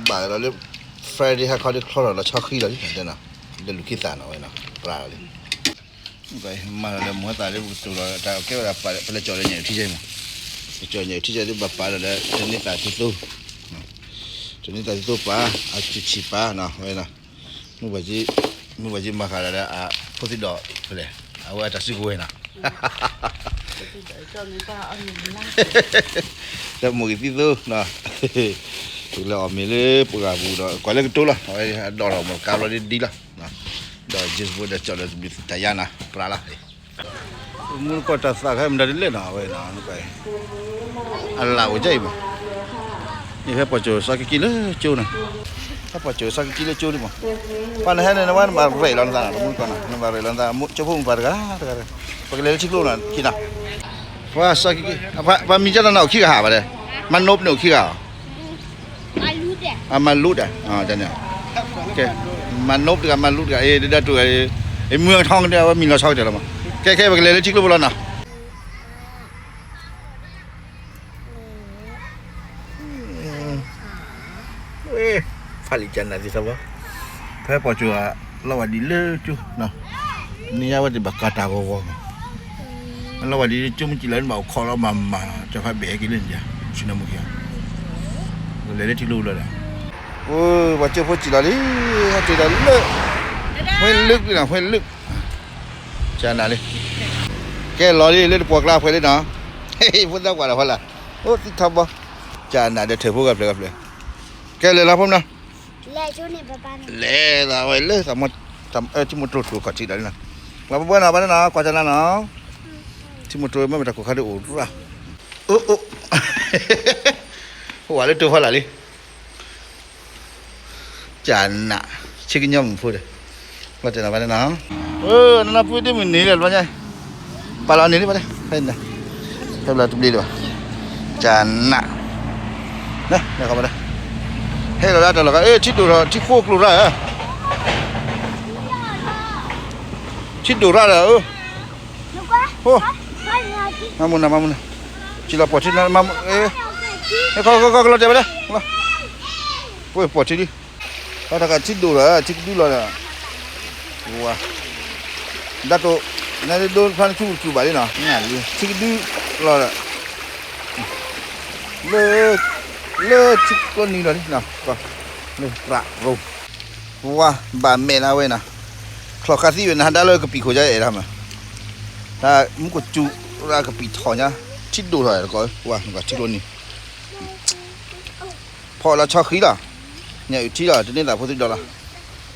ဘၣ်လီၤလၢ Friday ဟါခီဒီးချီထီၣ်လီၤဆီဃံလီၤလံ တဲနီၤ, လၢလူၤခ့သၣ်နီၤဝဲနီၤ ပြးလီၤလံ. မၤလီၤလၢမိၢ်သးလၢပကတိၤလီၤ တၢ်ကဲဝဲဒၣ်ပှၤ ပလဲၤကၠီၤလၢညၣ်အုၣ်ထံကဲမး, ပကၠီၤညၣ်အုၣ်ထံကဲဒီး ဘၣ်ပာ်လီၤလၢ တန့ၢ်သးသံသိ, တန့ၢ်သးသံသိပာ် အစံးဆံးပာ်နီၤ ဝဲနီၤ, မ့ၢ်ပှၤက့ မ့ၢ်ပှၤက့မၤဃာ်လီၤဒီး အဖိသံဒီးဖဲလဲၣ် အဝဲအတၢ်စုကဝဲၤနီၤ ဒီးမိၢ်ဂ့ၤသံသိနီၤ, ပကလဲၤအီၣ်မ့ၤလၢပှၢ်ပူၤဒီး ကွၢ်လၢကတိၤလီၤ အဝဲဒိးထီၣ်မ့ၢ်ကါဘျီဒ်ဒ်လီၤ, ဒီး James Bond ဒီးကၠီၣ်လၢတဘျုးတၢ်ယါနီၤ ပြးလီၤ. မူတကိးတၢ်သးခါမတၤဒ်လဲၣ်နီၤ အဝဲနီၤ အလၢ်အိၣ်ကဲအံၤမး, ယဖဲပှၤစိာ်စီၤကကံလၢကၠိနီၤ, ဖဲပှၤစိာ်စီၤကကံလၢကၠိဒ်မး, ပှၤနဟဲန့ၣ် နဝဲနဘၣ်ရဲၣ်လီၤနသးနီၤ တမူတကိးနီၤ နဘၣ်ရဲၣ်လီၤနသး ကၠိဖိမုၣ်ပှၤတဂၤတဂၤ, ပကလဲၤလၢထံကျိနီၤ ခံနီၤ, ပှၤစီၤကကံ, ပှၤမံၤကၢ်တၢ်နီၤ အိၣ်ခံဂၤဟးဘၣ်ဒီး, မၤနိးန့ၣ်အိၣ်ခံဂၤဧါ အမၤလူးဒၣ်, မၤနိးတဂၤ မၤလူးတဂၤ အ့ ဒဒၣ်တူၢ်ဂၤ, အ့ မုၢ်ထီၣ်ကဒဲး အဝဲမံၤလီၤဆီကတၢၢ်လီၤမး, ကဲခဲ ပကလဲၤလၢထံကျိပူၤလီၤနီၤ, ဖးလံာ်ကနၣ်သ့ၣ်ထီဘီ, ဖဲပှၤစိာ်လီၤဝဲဒ်လၢကၠိ, န့ၢ်ယါဝဲသ့ၣ်ဘၣ်ကးတၢ်ဂီၤဂီၤမး, လီၤဝဲဒ်လၢကၠိမ့ၢ်စံၣ်လီၤန့ၣ် ဘၣ်အိၣ်ခိးလီၤမၤမၤ ကၠီၤဖးဘဲၣ်ဟဲက့ၤလၢန့ၣ်ယါ, ဆူနၢမူခံဂၤ, လဲၤလၢထံကျိလီၤဒီး, အိ ပှၤကၠိဖိစံၣ်လီၤလံ, ဟဲတ့ၢ်ဒီးလၢ, ဝဲလုၢ်ကွံာ်နီၤ ဝဲလုၢ် ကနၣ်လံ, ကဲလီၤလံ လၢတပှီၢ်ကျါဖဲလံနီၤ, ဟဲ ဖိသၣ်ကွၢ်ဒီးဖီလာ်, အိ သံထီဘီ, ကနၣ်ဒီးထၢၣ်ဖိဂၤဖျၢၣ်ဂၤဖျၢၣ်, ကဲလဲၤလီၤဖိမနီၤ, လဲၤသးဝဲလၢ, ထံမိၢ်တိၢ်တိၢ်ခီၣ်ထံးဒီးလံနီၤ, လီၤပှဲၤပှဲၤနီၤ ဘၣ်န့ၣ်နီၤ ကွၢ်ကနၣ်နီၤ, ထံမိၢ်တိၢ်မ့ၢ်မတၤခိၣ်ခါဒ်အိၣ်ရၣ်, အိ အိ အိ ဝဲလၢတိၢ်ဖီလာ်လံ ကနၣ်, ဆ့ကညီမုၣ်ဖိဒီး, လီၤတဲာ်နီၤဘၣ်န့ၣ်နီၤ, အၢ နနၢ်ပှ့ၤဒ်မုၢ်နံၤလဲၣ်ဘျီညါ, ပာ်လီၤနံၤလံဘၣ်န့ၣ်, ဖဲဘျီတဘျ့လၢၤဘၣ်, ကနၣ်, ဟဲလီၤဒၣ်တၢ်လီၢ်ကါ အၢ ထံဒိၣ်ထီၣ် ထံခိၣ်ကျိၤရၣ်ဧၢ, ထံဒိၣ်ရၣ်ဒီး အၢ မၤမူနၤ မၤမူနၤ, စံၣ်လီၤပှီၢ်ထံ, ကလီၤတဲာ်ဝဲဒၣ်, ပှဲၤပှီၢ်ထံလံ, တၢ်ကထံဒိၣ်လီၤ ထံကဒုလီၤဒီး, ဝါ, ဒၣ်တိၢ်, နဒိဖျါနခူၣ်ကကျူၣ်ဘၣ်လံနီၤ, ထံကဒုလီၤဒီး, လၢ, လၢထံကျိနံၤလီၤလံ, လၢပြးရိ, ဝါ, ဘၣ်မဲာ်လၢဝဲနီၤ, ချီၣ်ဃာ်သံဝဲနၤဒၣ်လၢကပံာ်ခိၣ်ညါအဲၣ်ဒၣ်မး, တၢ်မူကစူၤရၣ်ကပံာ်ထီၣ်ညါ, ထံဒိၣ်ထီၣ်တကီၢ်, ဝါ, ထံကျိနံၤ ဖီၣ်လီၤဆီဃံလီၤ, ညၣ်အုၣ်ထံလီၤ တန့ၢ်သးဖိသံဒီးလီၤ,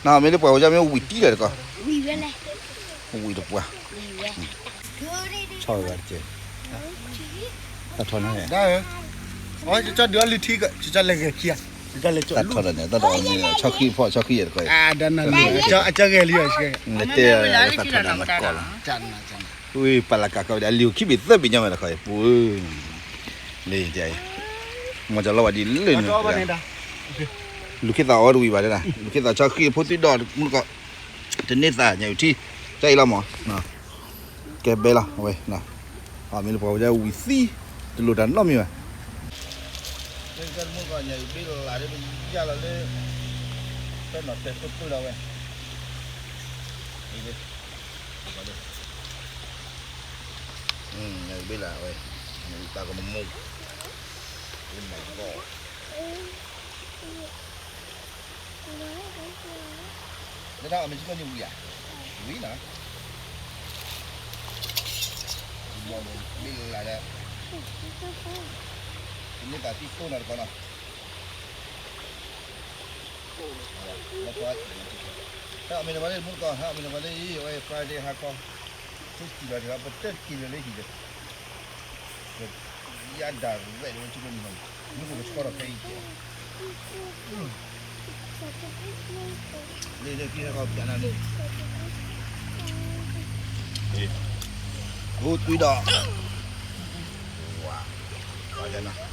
နမ့ၢ်လၢပှၤဝဲမ့ၢ်ဝံၤတံၢ်လီၤတကီၢ်, ဝံၤတပှၢ်, ဆီဂၤတကဲ, တၢ်ထီၣ်န့ၣ်, အဝဲကၠီဒုးအလံထံကၢၣ် ကၠီလဲၤဂဲၤခံဂၤ, တၢ်ထီၣ်န့ၣ် တၢ်ထီၣ်န့ၣ် ဆီဃံဖီၣ်ဆီဃံတကီၢ်, အကဲဂဲၤလံ, တဲတၢ်ထီၣ်န့ၣ်ကီၢ်လီၤ, ဝံၤပာ်လၢကးကီးဝဲဒၣ် အလံၤအိၣ်ခံဘ့ၣ်သၢဘ့ၣ်ညီမးတခီအံၤ, ပူၤ လၢယတဲအံၤ, မ့ၢ်တၢ်လီၤဝဲဒ်လၢန့ၣ်, လူၤခ့သးအီၤတဝံၤဘၣ်ဒၣ်, လူၤခ့သးဆီဃံဖိသံဒီးမူတကီၢ်, တန့ၢ်သးညၣ်အုၣ်ထံ, တၢ်အံၤလီၤမး, ကဲဘဲလီၤ, အဝဲ, အမ့ၢ်လၢပှၤဝဲဒၣ်ဝံၤသံ, တလိၣ်တၢ်နီတမံၤဘၣ်, မူတကီၢ်ညၣ်အုၣ်ဘ့လၢ်လၢပယၢ်လီၤလၢ, ဖဲနီၣ်တဲာ်ဖိတပၢၢ်လီၤဝဲ, ညၣ်အုၣ်ဘ့လၢ်ဝဲ, ညၣ်အုၣ်သးကမူ, လၢတၢ်အီၣ်မ့ၢ်စ့ၢ်ကီးန့ၣ်ဝံၤဧါ, ဝံၤနီၤ, ဘ့လၢ်လၢ်ဒီး, တန့ၢ်သးသံသိနီၤတကီၢ်နီၤ, တၢ်အီၣ်မ့ၢ်န့ၣ်ပှၤလၢမူတကီၢ် တၢ်အီၣ်မ့ၢ်န့ၣ်ပှၤလၢမူတကီၢ် ဟဲအီၣ်မ့ၢ်န့ၣ်ပှၤလၢအံၤ အဝဲ Friday ဟါခီ, ဆိစံၣ်လီၤတဂၤ ပတၢၢ်တက့ၤလၢၤလၢဟံၣ်ဒီး, ယၤဒၣ်ရဲၣ်လၢဝဲဆိကမိၣ်နီၤ, မူကအိၣ်ကဆှီထီၣ်ဖဲအံၤကဲ, လၢလၢကဟဲခီပျးနၤန့ၣ်, အိၣ်သွံဒီး, ဝါ, ဝါယနၤ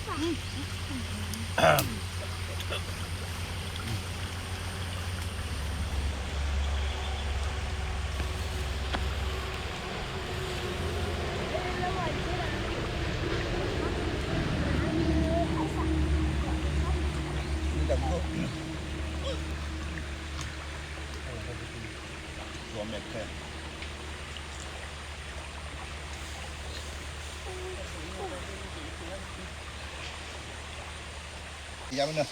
ယၤမနုၤ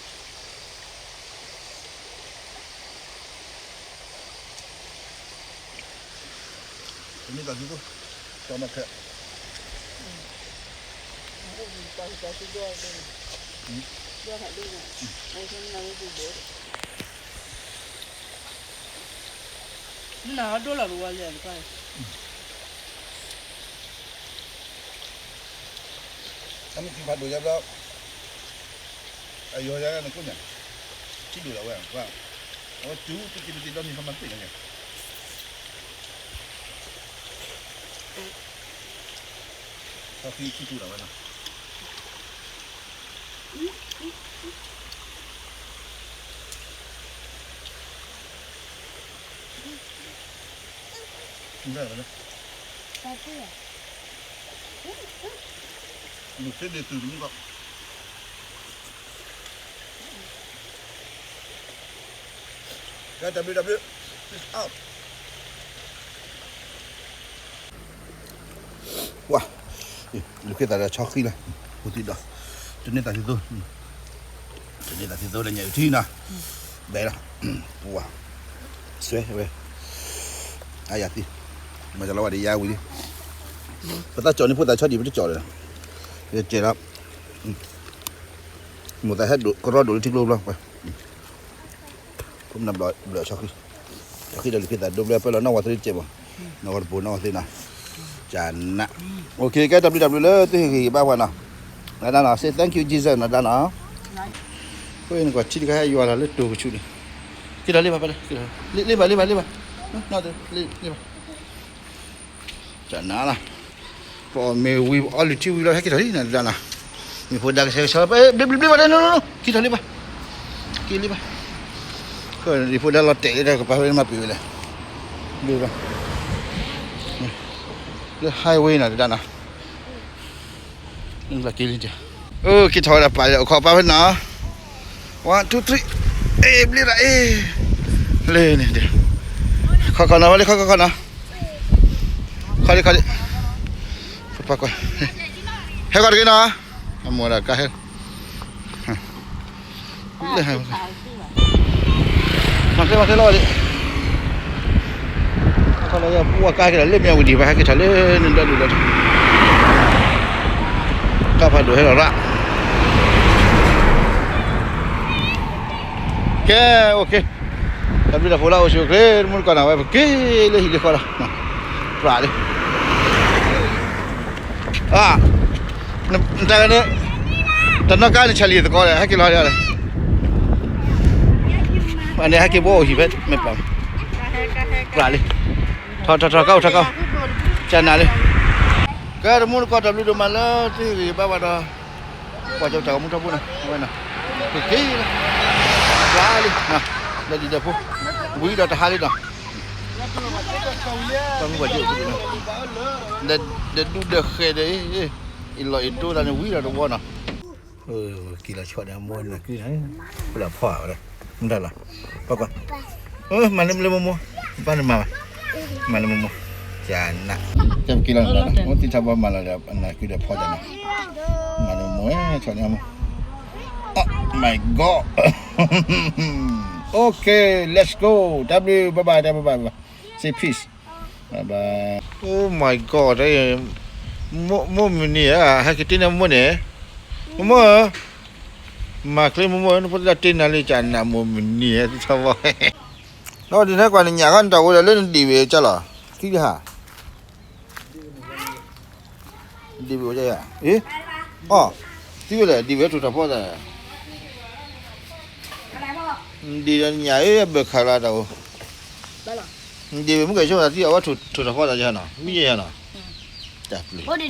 တမ့ၢ်တၢ်သုသိ, တၢ်မၤခဲ, မနၤဒိၣ်လီၤတဝါလဲၣ်တခါ အမ့ၢ်သံဖးဒိၣ်ယါဘျီ, အယီၤယါနကိးညါ, ထံဒိၣ်လီၤဝဲ, အဝဲတုၤပတံၤပတံၤဒီးန့ၣ် ဖးမၤသ့ၣ်ညါန့ၣ်, ဖးဖံထံတူၢ်လီၤဝဲနီၤ. လူၤသ့ဒ်သုးတမူကီၢ်, ကဲ တၢ်ဘျုးတၢ်ဘျုး, peace out. ဝါ, လူၤခ့သးဒီးဆီဃံလီၤ, ပူၤသံဒီး, တန့ၢ်သးသံသိ, တန့ၢ်သးသံသိလၢညါအုၣ်ထံနီၤ, ဘဲလီၤ, ပဝါ, စွဲဝဲ, အါယၤသံ, မၤစၢၤလီၤဝဲဒီးယါဝံၤလံ, ပသးကၠီၣ်န့ၣ် ဖိသၣ်ဆီဒံး ပတကၠီၣ်ဒီး, ယကဲလီၤ, မိၢ်သးဟဲဒိၣ်ကရီဒိၣ်လၢထံကျိဘျီ, ဖိမနၤဘျီဘျီဆီဃံ, ဆီဃံဒီးလူၤခ့သးဒိဘျီပၢလီၤနီၢ်ဝါသ့ကဲးဘၣ်, နီၢ်ဝါတပိၤနီၢ်ဝါသ့နီၤ, ကနး, okay ကဲ တၢ်ဘျုးတၢ်ဘျုးလၢသုဟ့ၣ်ဂံၢ်ဘါပှၤနီၤ, ဒၣ်နီၤ say thank you Jesus နီၤ ဒၣ်နီၤ, အဃိန့ၣ်ကွၢ်ထံတခါဟဲယွၤလီၤလၢတိၤကဆူၣ်န့ၣ်, က့ၤထီၣ်လ့ဘၣ်ဖဲလဲၣ်, လ့ဘၣ်လ့ဘၣ်လ့ဘၣ်, လ့ဘၣ် ကနၤလီၤ, ပအီၣ်မ့ၤဝံၤ ပအီၣ်လုၢ်ထံဝံၤလီၤ ဟဲက့ၤထီၣ်လံနီၤ ဒၣ်နီၤ, မ့ၢ်ဖိဒါကဆှဲကဆှီ ဘျ့ဘျ့ဘျ့ဘၣ် က့ၤထီၣ်လ့ဘၣ်, က့ၤလ့ဘၣ်, ယဖိဒါလီၤတဲာ်လၢတၢ်ကပၤဖဲမၤပ့ၤဝဲလဲၣ်, ဘျ့ဘၣ်, လၢ highway နီၤ ဒၣ်နီၤ လၢက့ၤလံ, အိၣ်က့ၤထီၣ်ဝဲဒၣ်ပာ်လၢအခီၣ်ပာ်ဖဲနီၤ, one two three, အ့ၣ် ဘျ့ဒၣ်အ့ၣ်, လၢန့ၣ်, ခီခီနီၤ ဝဲလၢခီခီခီနီၤ, ခီလံခီလံ, ပကွၢ်, ဟဲခီတဂ့ၤနီၤ, အမိၢ်ဒၣ်ကါဟဲ လၢဟဲ, မၤချ့မၤချ့လီၤလံ, ခီလီၤယပူၤအကါက့ၤဒီးလၢမ့ၢ်အဝံၤဒံးဘၣ် ဟဲက့ၤထီၣ်လၢနဒၢဒိၣ်ဒီး, တၢ်ဖးဒိၣ်ဟဲလီၤရၣ်, ကဲ, okay, တၢ်ဘျုးတၢ်ဖှိၣ်လၢအိၣ်ဆူၣ်အိၣ်ချ့ တမူတကိးနီၤ ဝဲပက့ၤလၢဟံၣ်လၢဃီလီၤ, ပြးလံ အ နတၢ်ဂၤန့ၣ်, တနီၤကါန့ၣ် ဆၣ်လံၤသကိးဒီး ဟဲက့ၤလီၤဒ်လဲၣ်, အန့ၣ်ဟဲက့ၤဘိအိၣ်ဟံၣ်ဖဲမ့ၢ်ပျၢ်, ပြးလံ, ထီၣ်ထီၣ်ထီၣ်ကါအိၣ်ထီၣ်ကါအိၣ်, ကနၤလံ, ကဲတမူတကိးတၢ်ဘျုးဒိၣ်မးလၢသုဟ့ၣ်ဂံၢ်ဘါပှၤဒီး, ကွၢ်ကၠိတၢ်ဂီၤမူထီဘိန့ၣ် အဝဲနီၤ, ကက့ၤလီၤ, ပြးလံ, လၢဒံးဒီးဖိ, ဝံၤဒီးတဟါလံနီၤ တၢ်မူပှၤကၠိ, ဒီးဒူဒီးဃဲၤဒီး, အ့ၣ်လီၤအ့ၣ်ဒိတၢ်န့ၣ်ဝံၤဒီးတဝီနီၤ, က့ၤလီၤဆီဒီးမိၢ်နၤကုၢ်န့ၣ်, ဖုလီၤဖီၣ်ဝဲ, မတၤလီၤ, ပကွၢ်, မၤလၢမလၢမိၢ်မိၢ်, ပၢ်န့ၣ်မၤဘၣ်, မၤလၢမိၢ်မိၢ်, ကနး, ကဲပက့ၤလီၤနၤ, အိၣ်သံထီဘိမၤလီၤဒီး နၤကုၢ်ဒီးဖီၣ်ကနၤ, မၤလၢမိၢ်မိၢ်, Oh my God, okay, let's go, တၢ်ဘျုး bye bye, bye bye, say peace, bye bye, Oh my God, မိၢ်မုၢ်နံၤဧၢ, ဟဲက့ၤတ့နၤမိၢ်န့ၣ်, မိၢ်မိၢ်, မၤချ့မိၢ်မိၢ်, နဖိသၣ်တ့နၤလံကနး မိၢ်မုၢ်နံၤဧၢ, သံထီဘိ, ဒီးဒ်န့ၣ်ကွၢ်နညၣ်ခီ နတၢ်အိၣ်ဒီးလၢနဒံးဝံၤကလီၤ, သံလံဟါ ဒံးဝံၤအိၣ်ယၤ, အ့, အီ, သံဝဲလဲၣ် ဒံးဝံၤထိၣ်ထီၣ်ဖီသး, ဒံးဒီးညၣ်အ့ အဘၢၣ်ခးလၢတၢ်အိၣ်, ဒံးဝံၤမုၢ်ကဲဆိသးသံအီၤဝဲထိၣ်ထီၣ်ဖီသးယၤနီၤ မံယၤနီၤ, တၢ်ပျုၤ, ဟါ, ဒံးတၢ်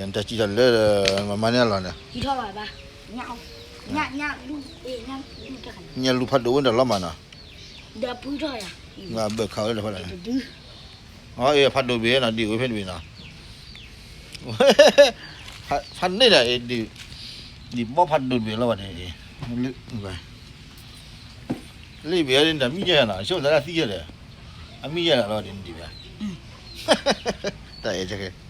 စံးထီၣ်လၢ မၤမၤန့ၢ်အလီၢ်န့ၣ်, ညၣ်လူၤဖးဒိၣ်ဝဲတၢ်လီၤမးနီၤ, ဘၢၣ်ခးဝဲလၢဖီလာ်, အ့ ဖးဒိၣ်ဘ့ၣ်နီၤ ဒံးဝဲဖဲတဘ့ၣ်နီၤ, ဖးန့ၢ်ဒၣ်အ့ ဒံး, ဒံးဘီဖးဒိၣ်တဘ့ၣ်လီၤဘၣ်န့ၣ်, လံာ်ဘ့ၣ်န့ၣ် တမံၤယဲၢ်နီၤ, ဆိမိၣ်သးလၢသံယဲၢ်ဒီး, အမံၤယဲၢ်လီၤဒ်န့ၣ်ဒံးဘၣ်, တၢ်အဲၣ်